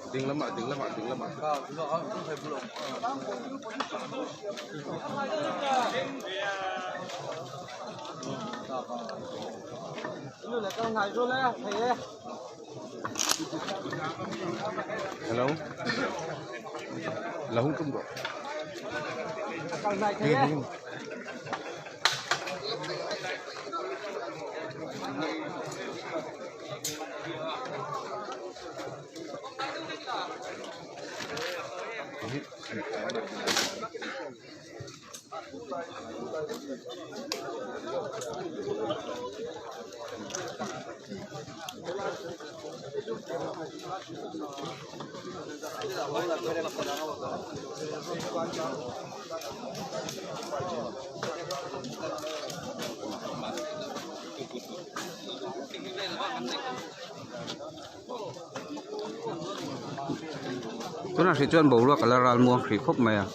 Ding lamah ding lamah ding lamah. Hello. La hung tum rawh. Ding ding. Tunah hrih chuan boruak a la ral muang hrih khawp mai a.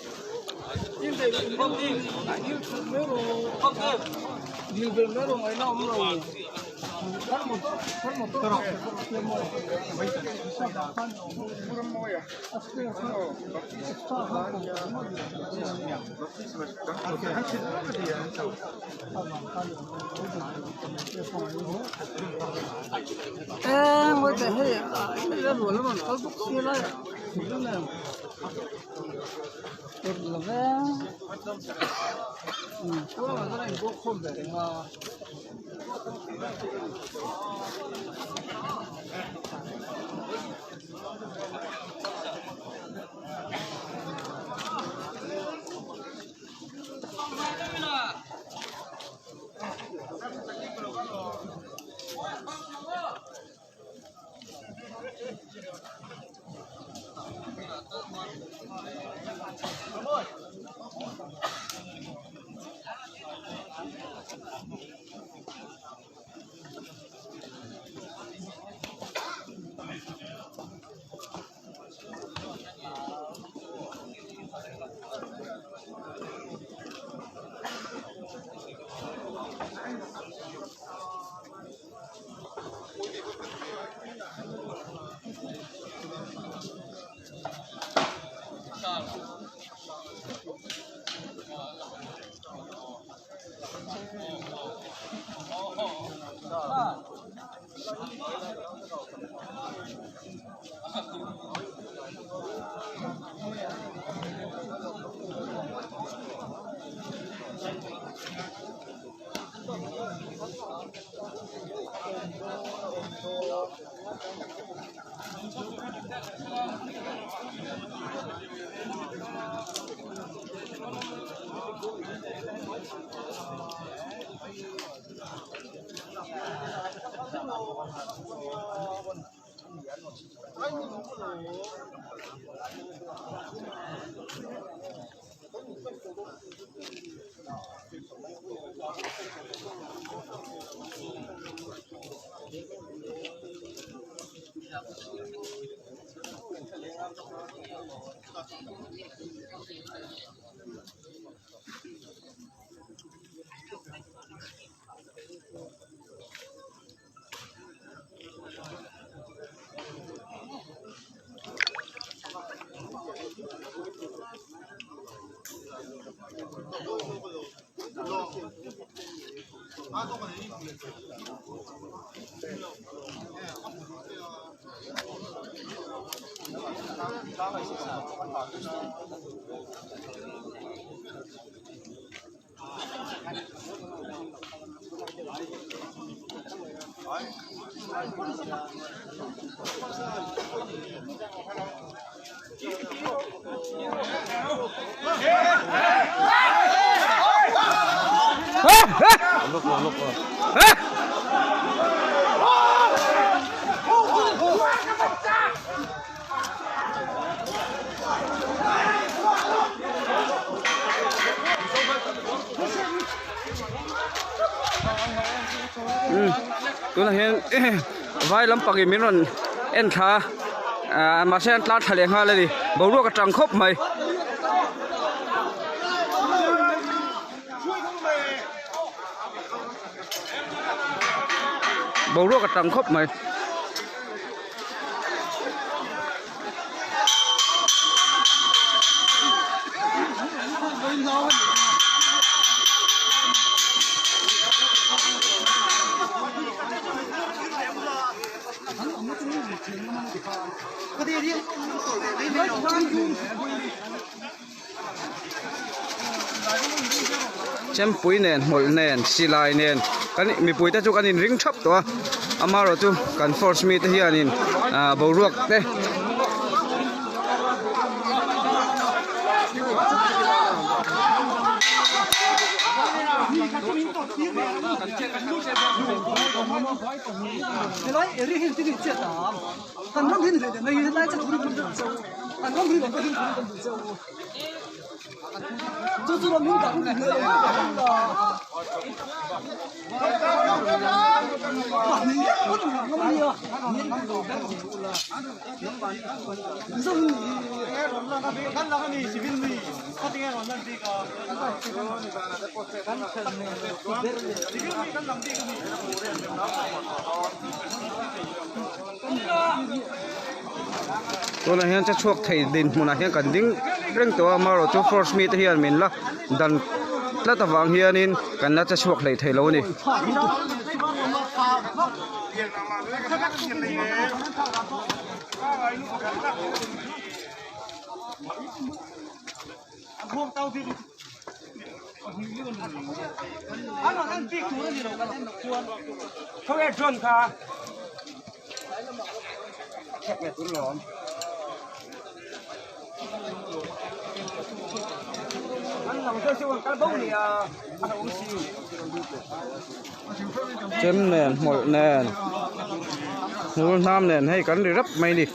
Tunah hian vai lampangin min rawn en thla a ah mahse an tlar thla leh nghal a ni boruak a tang khawp mai. Boruak a tang khawp mai. Chempui nen hmawlh nen silai nen kan mipui te chu kan in ring thap tawh a amaherawh chu kan force mi te hianin ah boruak te. Tunah hian che chhuak thei dinhmunah hian kan ding reng tawh a amaherawhchu force mite hian min la dan tlat avang hianin kan la che chhuak hlei thei lo a ni. Chem nen hmawlh nen hmul hnam nen hei kan ri rap mai a ni.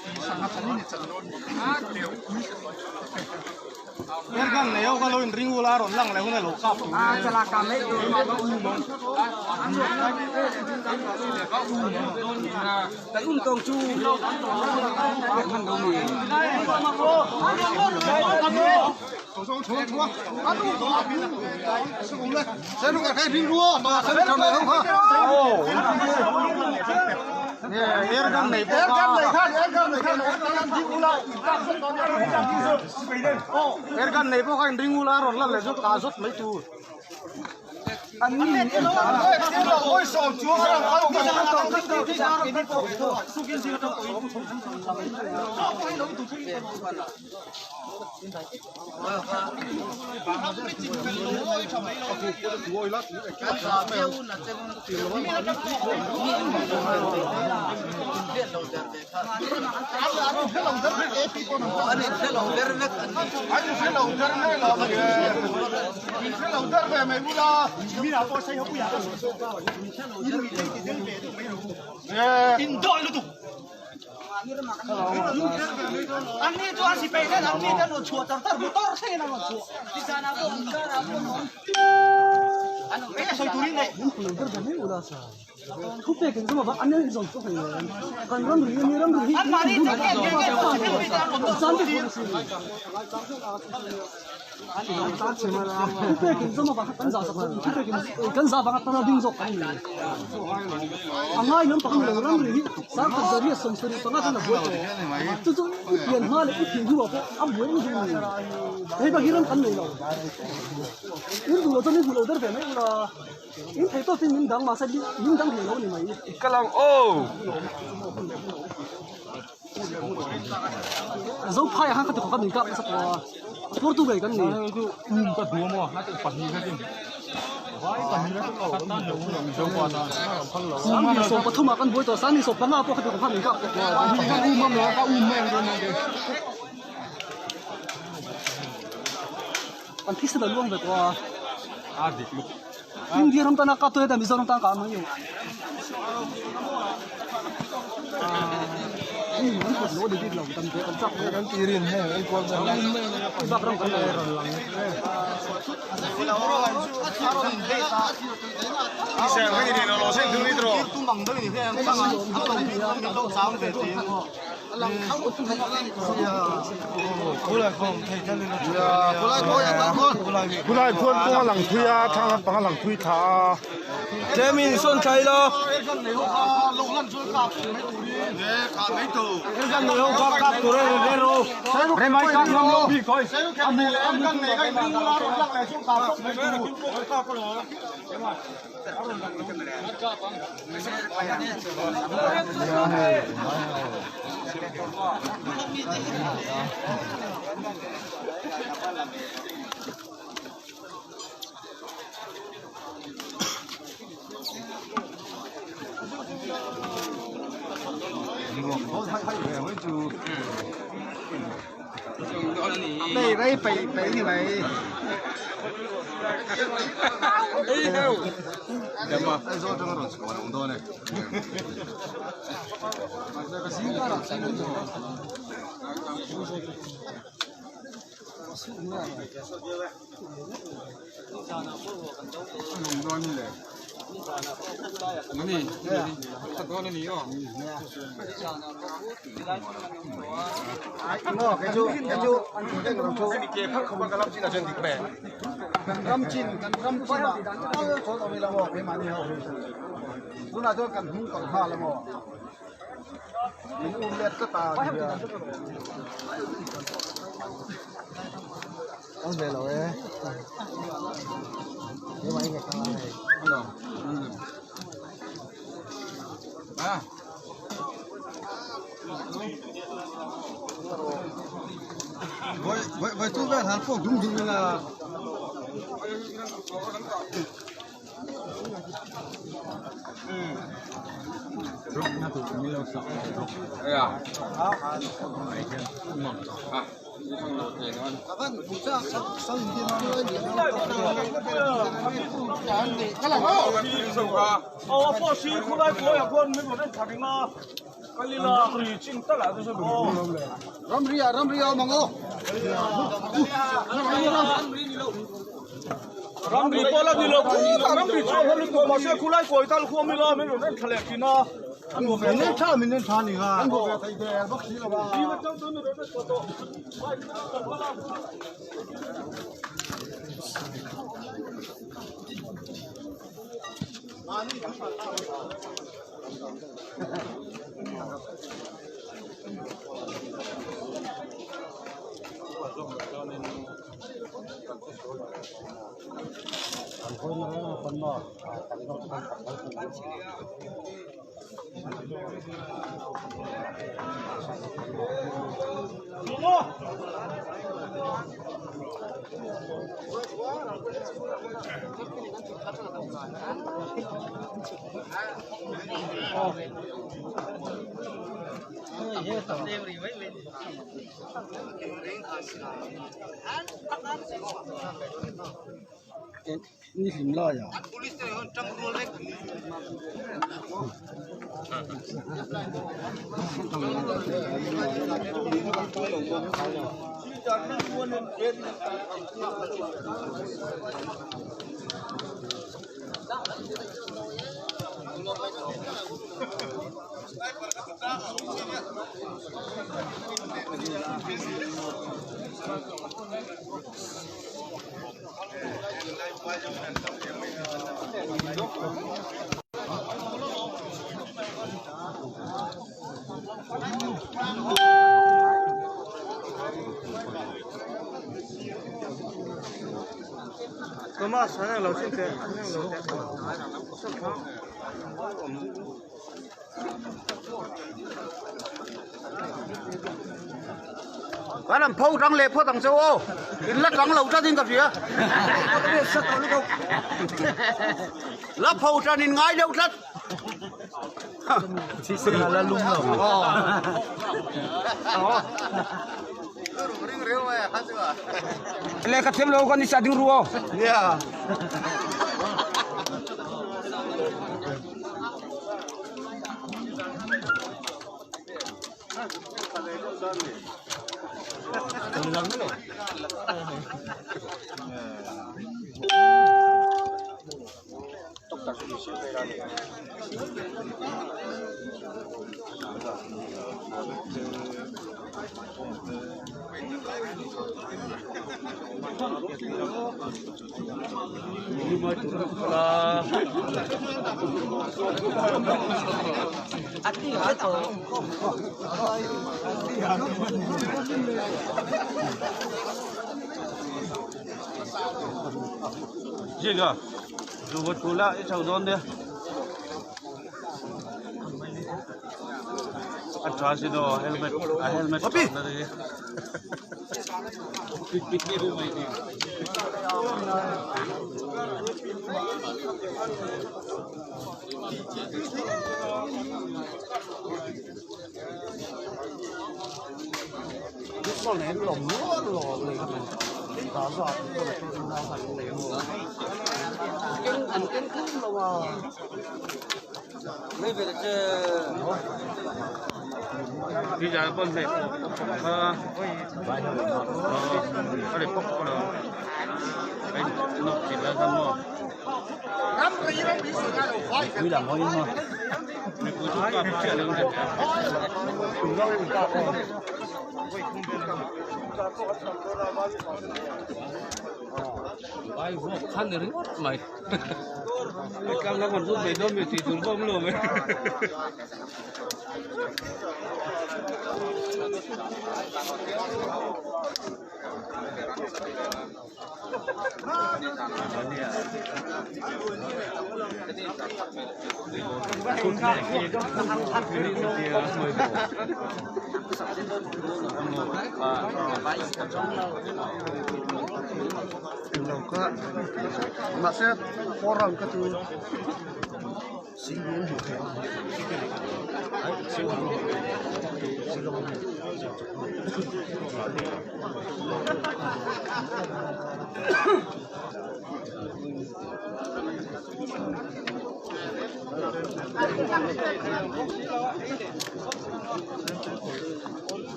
Kal ang aw. Kan thisen a luang ve tawh a. India ram tana kap tawh Mizoram tan kah mai bak ram kan nei Khulai khuan kawng a lang thui a thlang lampang a lang thui tha a. Tlemin sawn thlai la. Ramri pawh la ni lo khutah ramri chu a hla lutuk a mahse khulai kawi tal khu awm ila min rawn en tha leh thin a an hmu ve Min tha min en tha ni nga an hmu ve thei der bawk si lo a. Ni hlim lai ah. Kan an pho rang leh phawt ang che u aw, in la tang lo tlat in ka hria. La pho tan in ngai deuh tlat. Lehkha thiam lo kan isa ding ru aw. Yeah.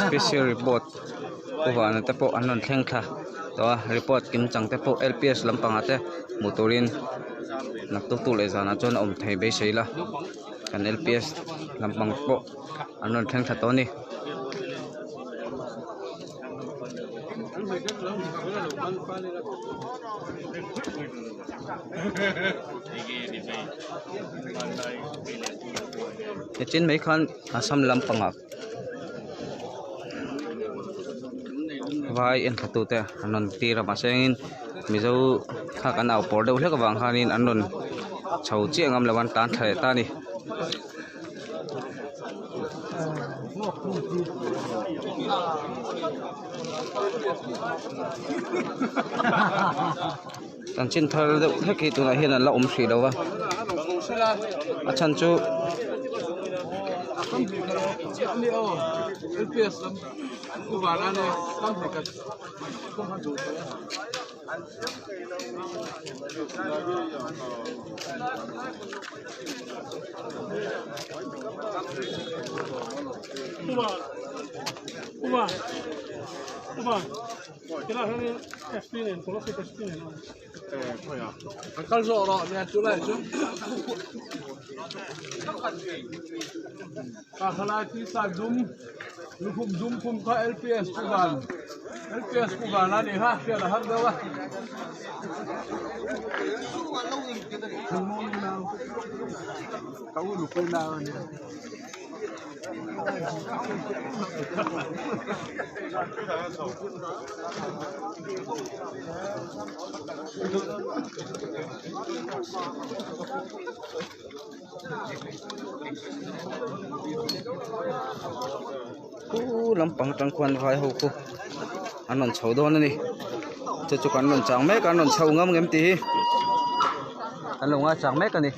Special report pu vana te pawh an rawn thleng thla tawh a report kim chang te pawh L P S lampangah te hmuh turin naktuk tuk leh zanah chuan a awm thei beisei la kan L P S lampang pawh an rawn thleng thla tawh a ni. Nichin mai khan Assam lampangah vai en thla tute an rawn tir a mahse engin mizo kha kan au pawr deuh hlek avang khanin an rawn chho chiah ngam lo a an tan thla leh ta a ni. Chanchin thar deuh hlek hi tunah hian an la awm hrih lo va a chhan chu Khu lampang atang khuan vai ho khu an rawn chho dawn a ni chu chu kan rawn chang mek a an rawn chho ngam ngem tih hi kan lo ngaichang mek a ni.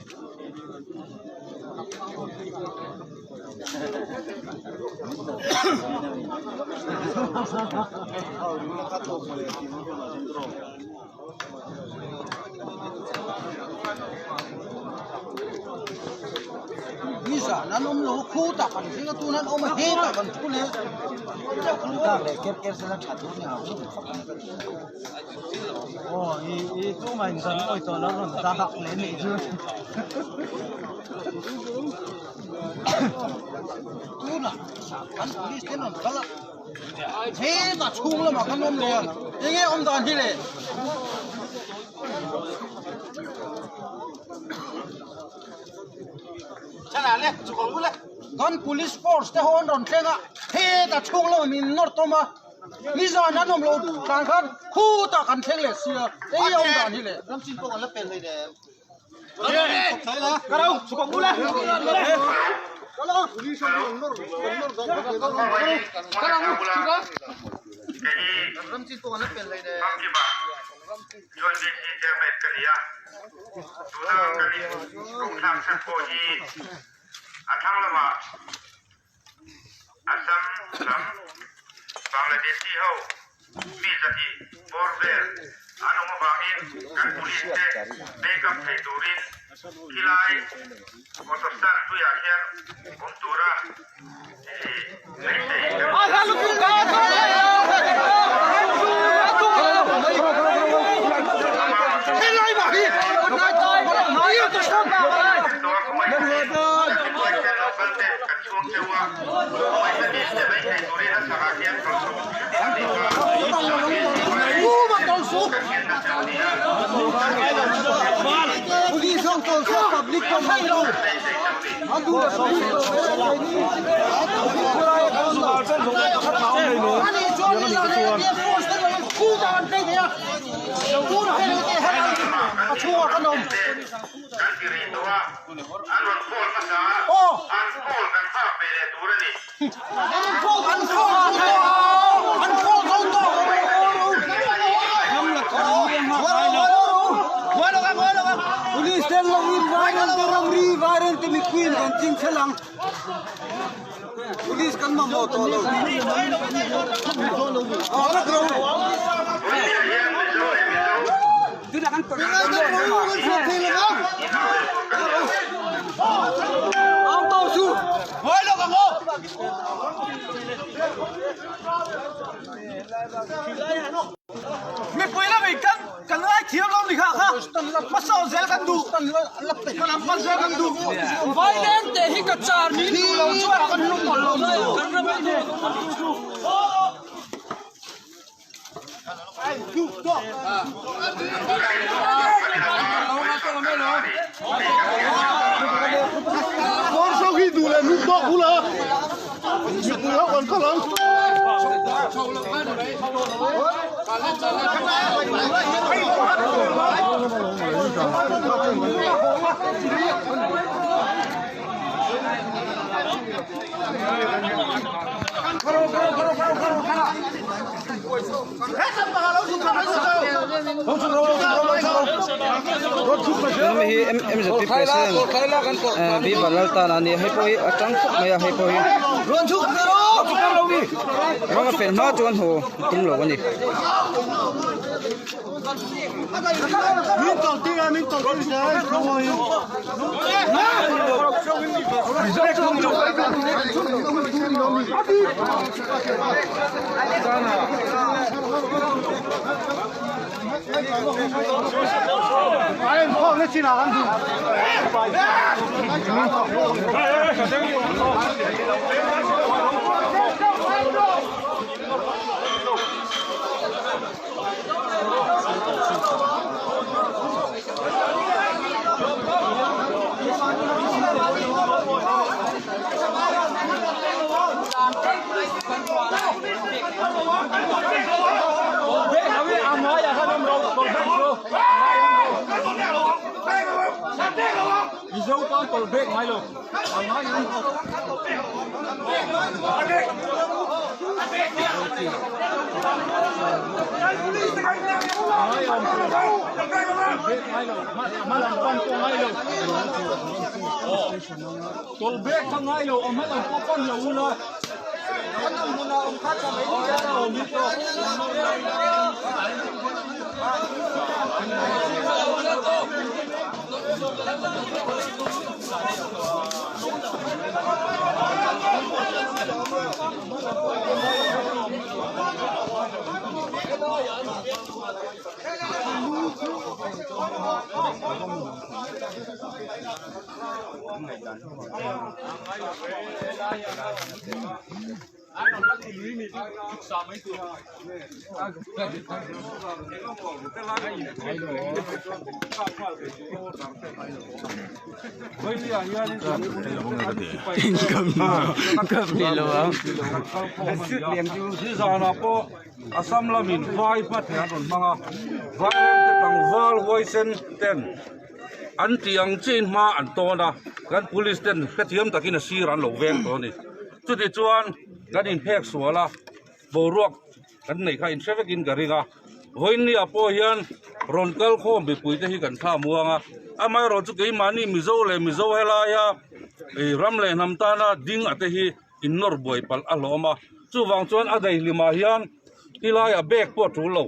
Kan police force te ho an rawn thleng a hetah chhung lamah min nawr tawm a nizan an awm loh dan khan khutah kan thleng leh sia eng nge awm dan hi le. Mi zahnih bawr vel an awm avangin kan police te backup thei turin khilai auto stand hluiah hian awm tura beisei kan Kan ti rih tawh a, an rawn call hmasa a, an call kan nghak ve leh tur a ni. Tunlaiah hian Mizo leh Mizo Mipui lam in kan kan ngai thiam lo ni kha kha hmasawn zel kan duh kan lam pan zel kan duh Vaileng te hi ka char min duh lo chuan kan lung mawlh lo kan ram hi Tuna mi hi MZP president B Vanlaltana a ni a hei pawh hi a tang khawp mai a hei pawh hi rawng a fel hma chuan haw a tum lo a ni. Assam lamin vai hmatheh an rawn hmang a, vairengte tlangval huaisen ten an tih ang chiin hma an tawn a, kan police ten hrethiam takin a sir an lo veng tawh a ni. Chuti chuan kan inphek sual a, boruak kan neih kha inhre vekin ka ring a, vawiinniah pawh hian rawn kal khawm mipuite hi kan thla muang a, amaherawhchu keimahni Mizo leh Mizo helaia ram leh hnam tana ding a te hi innawr buai palh a hlawm a, chuvang chuan a daihlimah hian tilaiah bag pawh a tul lo,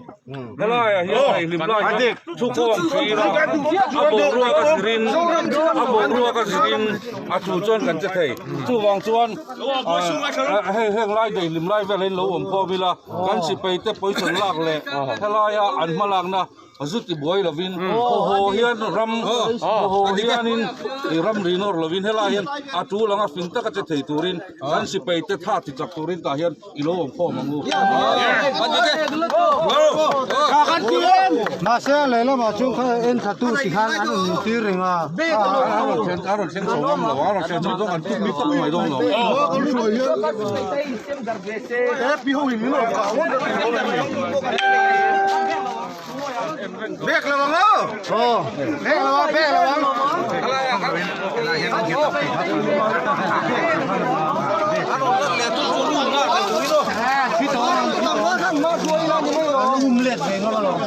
helaiah hian daihlim lai hian thukhawm thir a, a boruak a zirin a boruak a zirin a thu chuan kan che thei, chuvang chuan hei heng lai daihlim lai vel hi lo awm khawm ila kan sipai te pawisa lak leh helaia an hmalakna. Zu ti buai lovin haw haw hian ram haw haw hianin ih ram ri nawr lovin helai hian a tul anga fing taka che thei turin kan sipai te tha ti chak turin tah hian i lo awm khawm ang u. Mahse lehlamah chu kha en tha tu ti khan an in tir reng a. A rawn thlen a rawn thleng chho ngam lo a rawn thlen chho zawng an tuk mi tawk mai dawn lo. Bek lo ang aw. Aw. Bek lo ang, bek lo ang. Um let ve ngam alawm.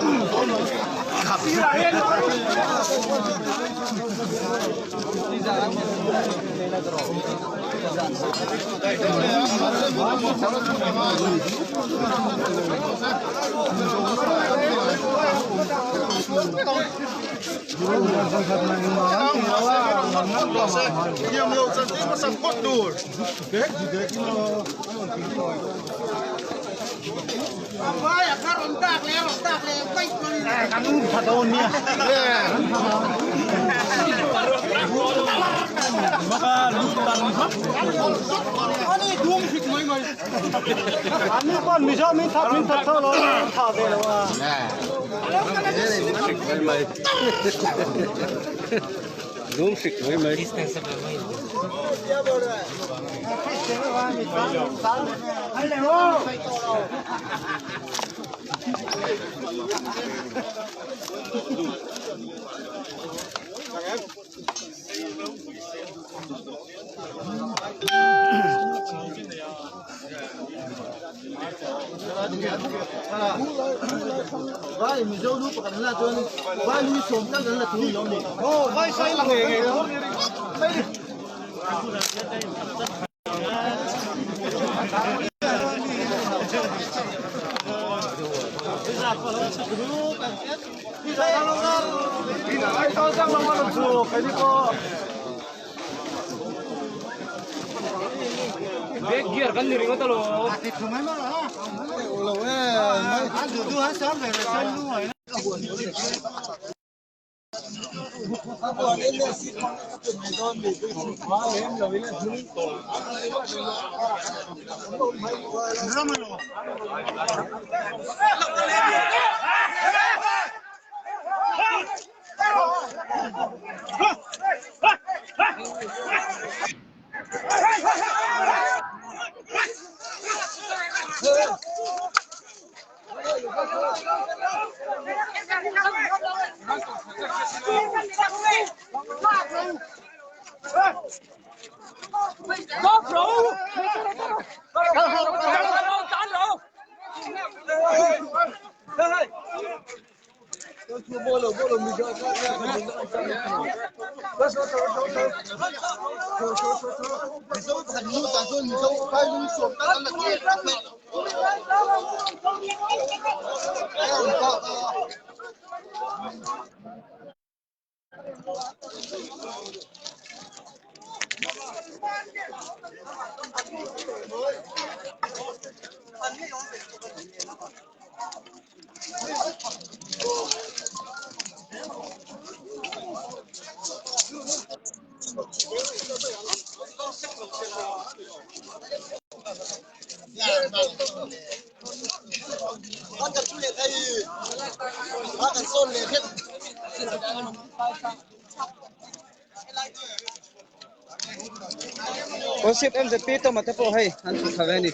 Kolasib MZP tawma te pawh hei an chhuk thla ve a ni.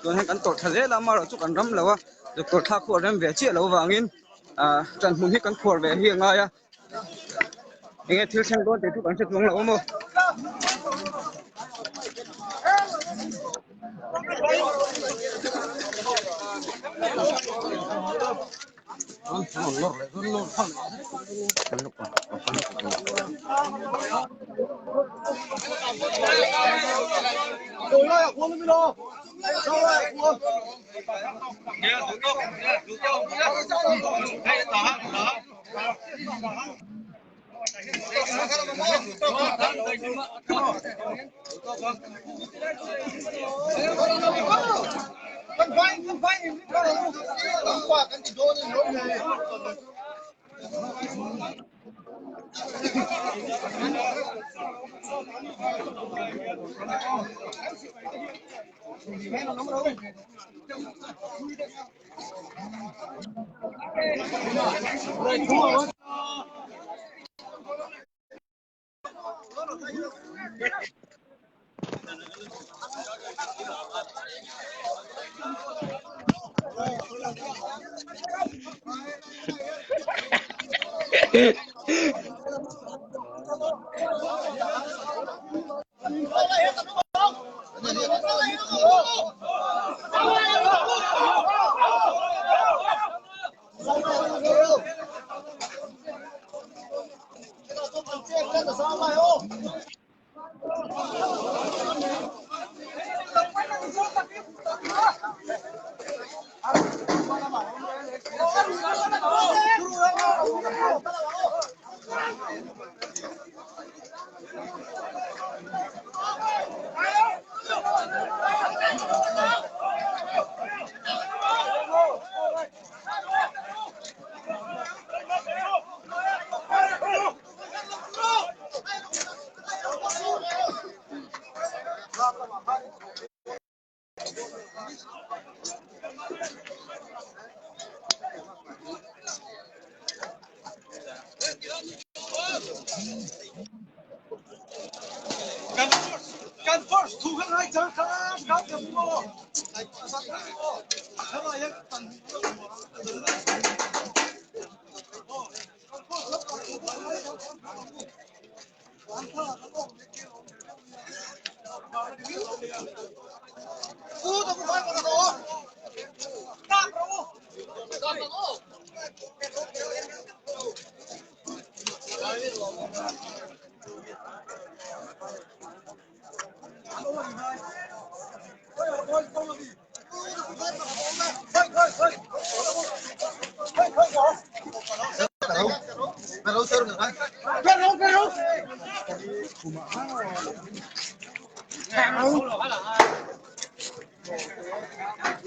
Chuan hei kan tawrh thla zel a amaherawh chu kan ram lo a doctor thla khu a rem ve chiah loh avangin ah ṭan hmun hi kan khuar ve hi a ngai a enge thil thleng dawn tih chu kan hre chuang lo a maw.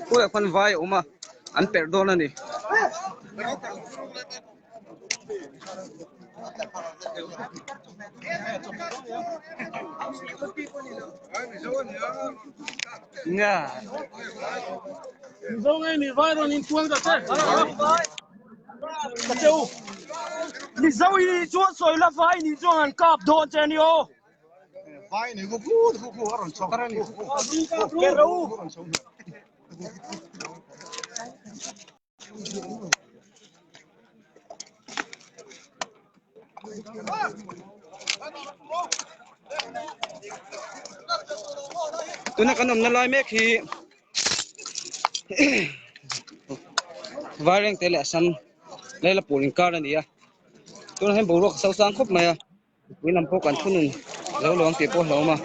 Khawiah khawn vai a awm a an perh dawn a ni. Mizo i chuan sawi la vai ni chuan an kap dawn che a ni aw. Tuna kan awmna lai mek hi Vairengte leh Assam Lailapur inkar a ni a tunah hian boruak a sosang khawp mai a. Mipui lam pawh kan thunun zo lo ang tih pawh a hlauhawm a.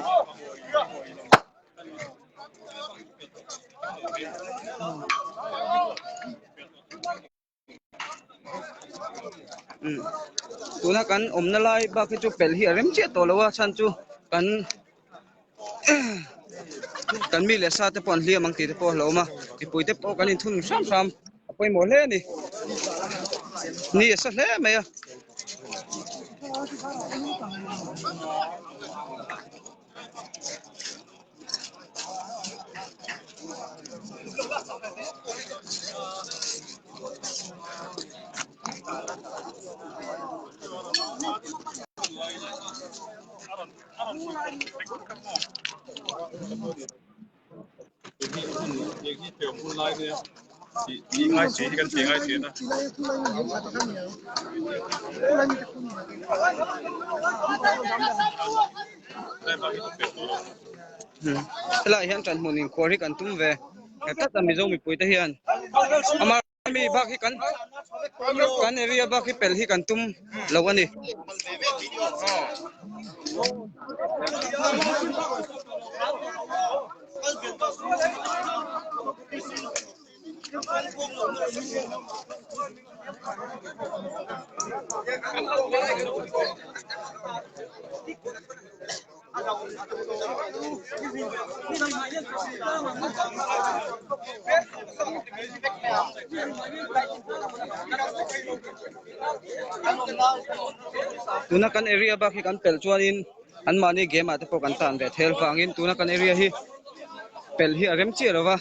Tuna kan awmna lai bak hi chu pelh hi a rem chiah tawh lo a chhan chu kan kan mi leh sa te pawh an hliam ang tih te pawh a hlauhawm a mipui te pawh kan inthunun hram hram a pawimawh hle a ni ni a sa hle mai a. Helaiah hian ṭanhmun inkhuar hi kan tum ve tlat a Mizo mipuite hian ama mi bak hi kan kan area bak hi pel hi kan tum lo a ni. Tuna kan area bak hi kan pelh chuanin anmahni game ah te pawh kan tan ve thel vangin tuna kan area hi pelh hi a rem chiah lo va.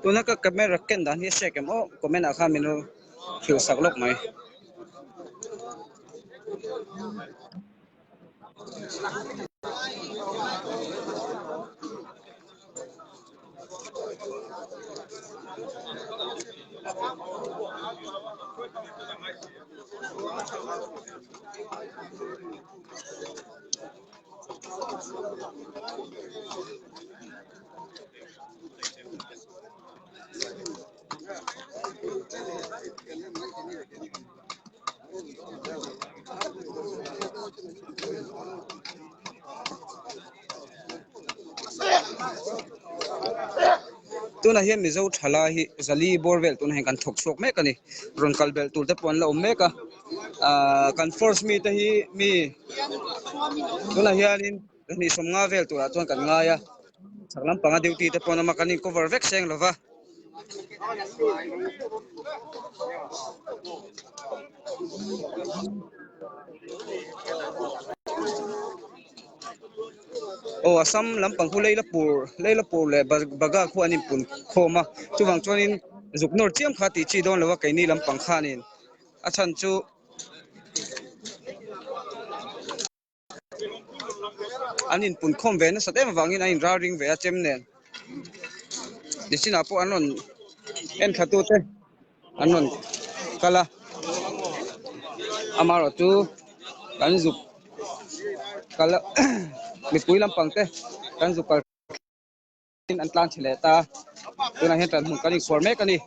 Tuna ka camera ken dan hi a hriat em aw comment ah khan min lo hrilh sak lawk mai. Tunah hian Mizo thalai hi zali bawr vel tunah hian kan thawk chhuak mek a ni. Rawn kal belh tur te pawh an la awm mek a. Ahh kan force mi te hi mi tunah hianin hnih sawmnga vel turah chuan kan ngai a. Chhak lampanga duty te pawh an awm a, kan in cover vek seng lo va. Aw Assam lampang khu Leilapur Leilapur leh Baga khu an inpun khawm a chuvang chuanin zuk nawr chiam kha tih chi dawn lo a keini lampang khanin a chhan chu an inpun khawm ve nasat em avangin an inral ring ve a chem nen nichinah pawh an rawn en thla tute an rawn kal a amaherawh chu kan zuk kal a mipui lampang te kan zuk kal an tlan chhe leh ta tunah hian ṭan hmun kan inkhuar mek a ni.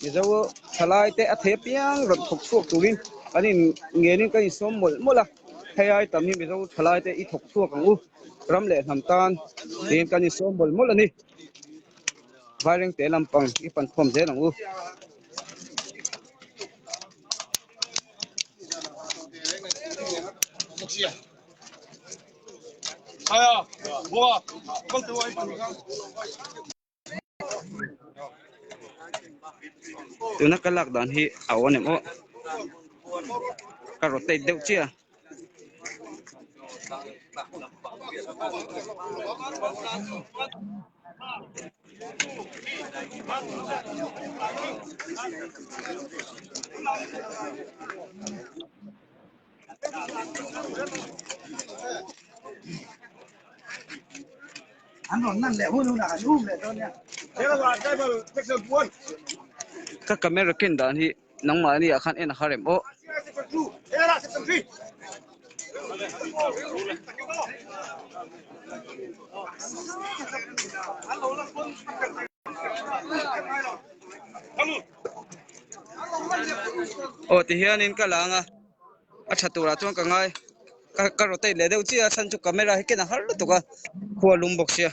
Mizo thalai te a thei apiang rawn thawk chhuak turin kan in ngenin kan insawm mawlh mawlh a. Hei ai tam hi Mizo thalai te i thawk chhuak ang u. Ram leh hnam tan tiin kan insawm mawlh mawlh a ni. Vairengte lampang i pan khawm zel ang u. Tuna ka lak dan hi a awn em aw ka rotate deuh chiah a. Ka camera ken dan hi nangmahni ah khan en a har em aw. Aw tihianin ka lang a. A tha turah chuan ka ngai ka ka rotate leh deuh chiah a chhan chu camera hi ken a har lutuk a khua lum bawk sia.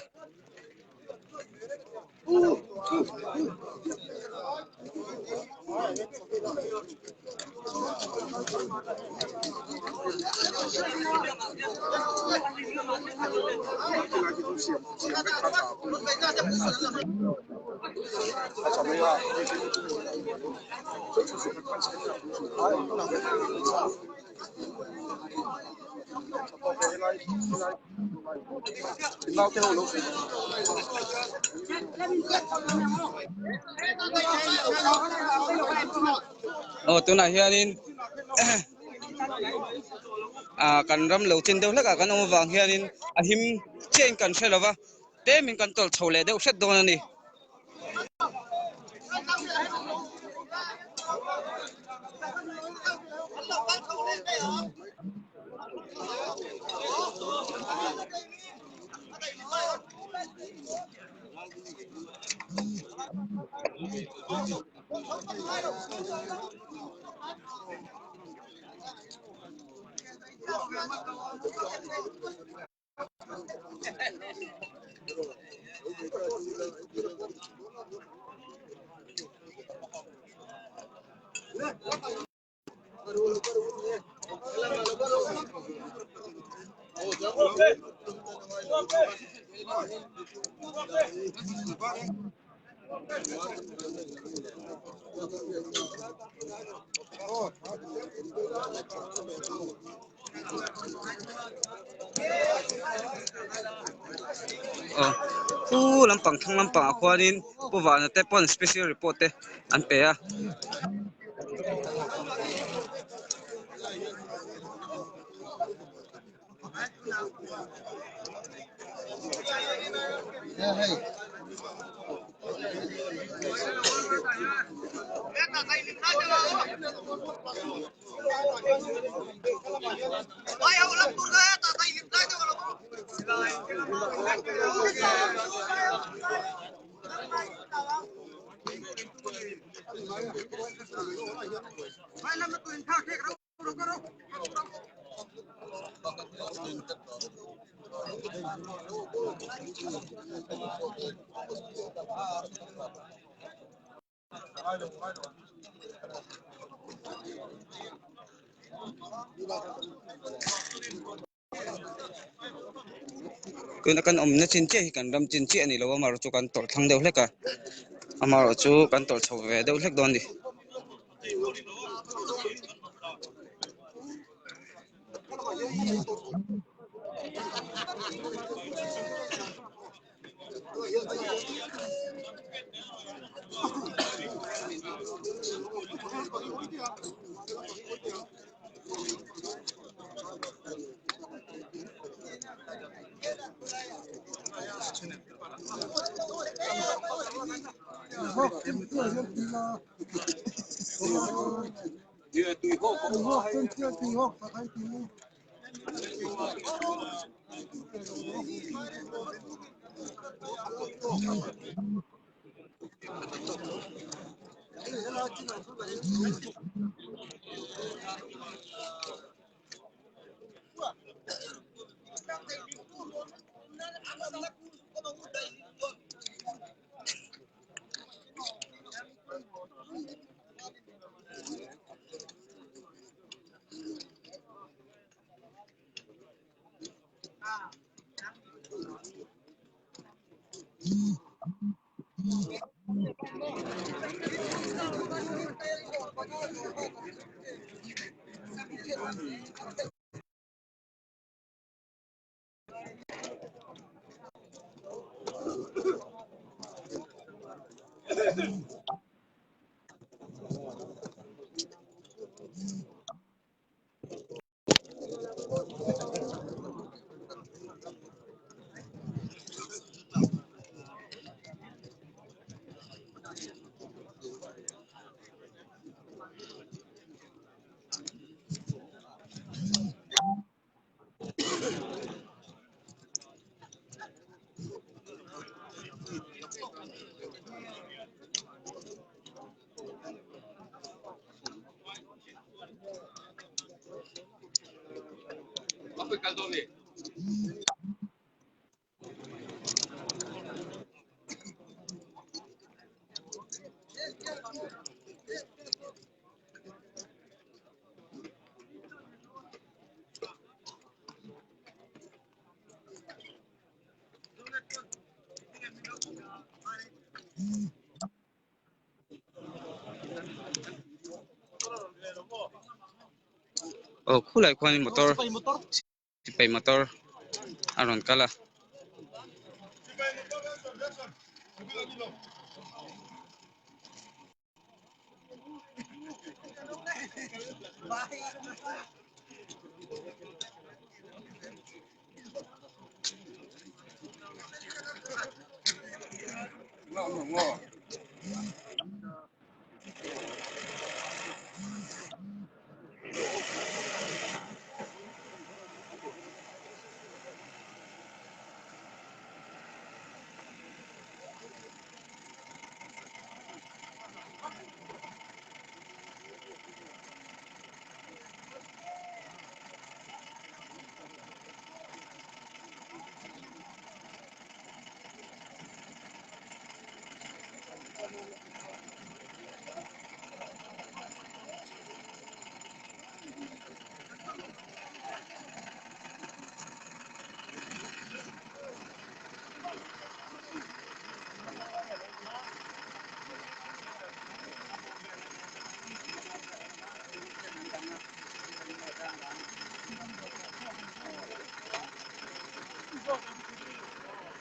Aw tunah hianin ah kan ram lo chin deuh hlek ah kan awm avang hianin a him chiahin kan hre lova tlemin kan tawlh chho leh deuh hret dawn a ni. Aw khu lampang thlang lampang ah khuanin pu vana te pawn special report te an pe a. Tuna kan awmna chin chiah hi kan ram chin chiah a ni lo a amaherawhchu kan tawlh thlang deuh hlek a amaherawhchu kan tawlh chho ve deuh hlek dawn a ni. Aw khulai khuanin motor sipai motor a rawn kal a.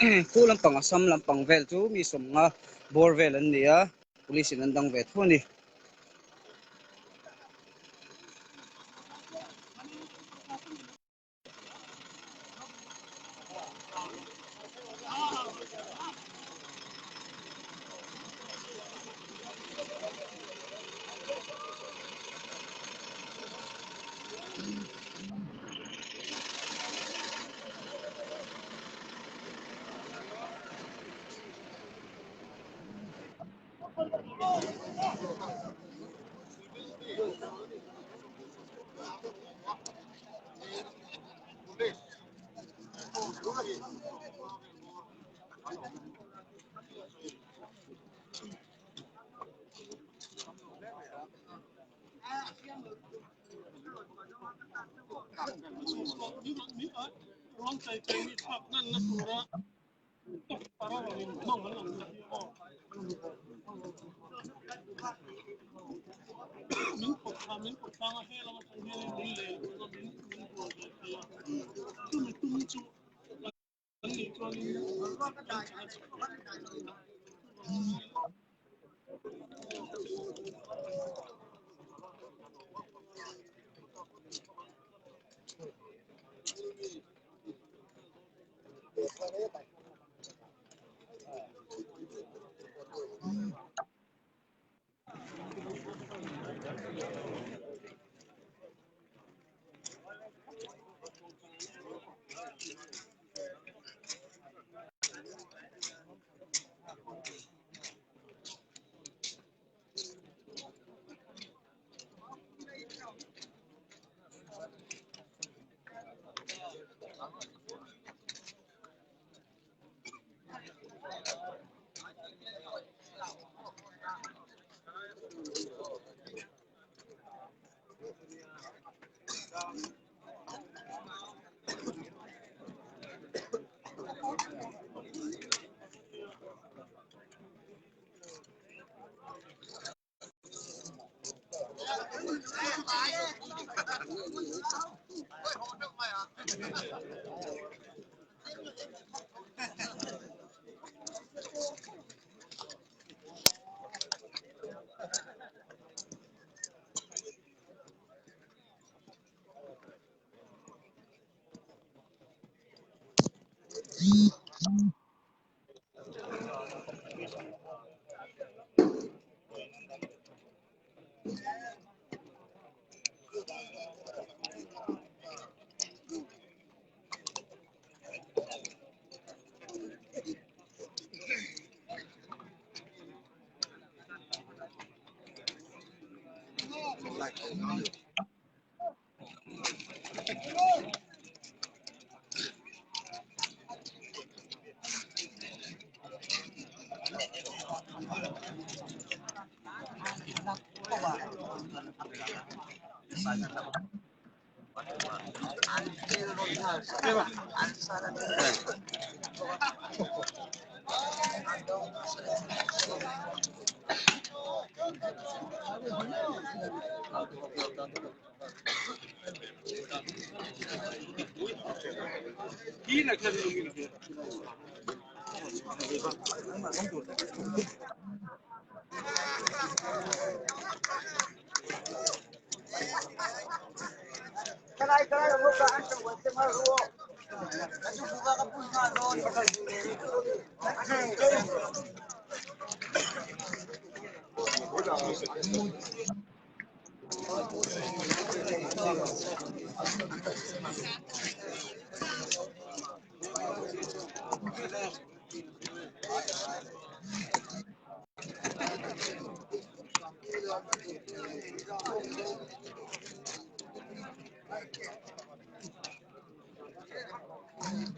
Khu lampang Assam lampang vel chu mi sawmnga bawr vel an ni a, police in an dang ve thu a ni.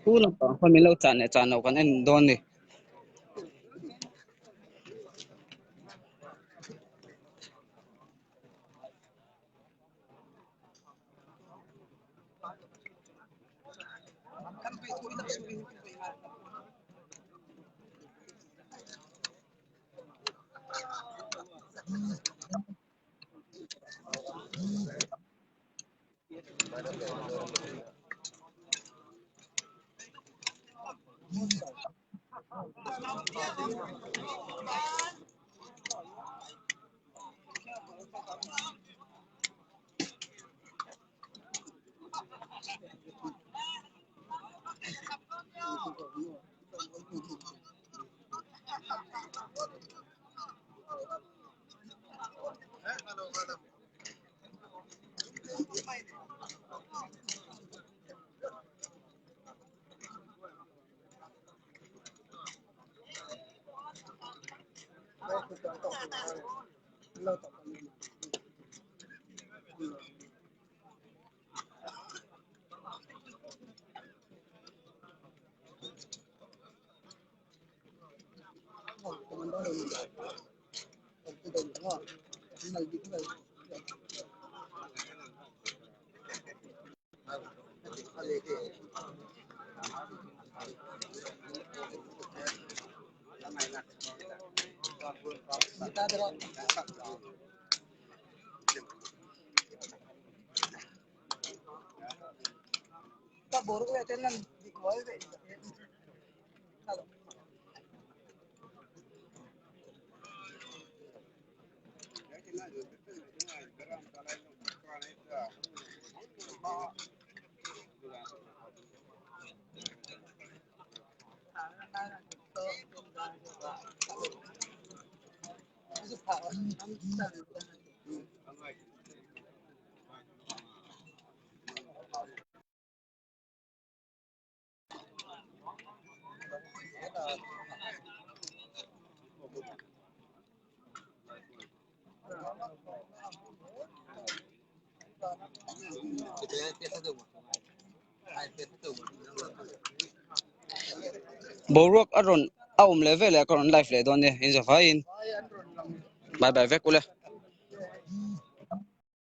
Khu lampang khaw min lo chan leh chan loh kan en dawn a ni. Boruak a rawn a awm leh veleh ka rawn live leh dawn nia in zavaiin bye bye vek ule.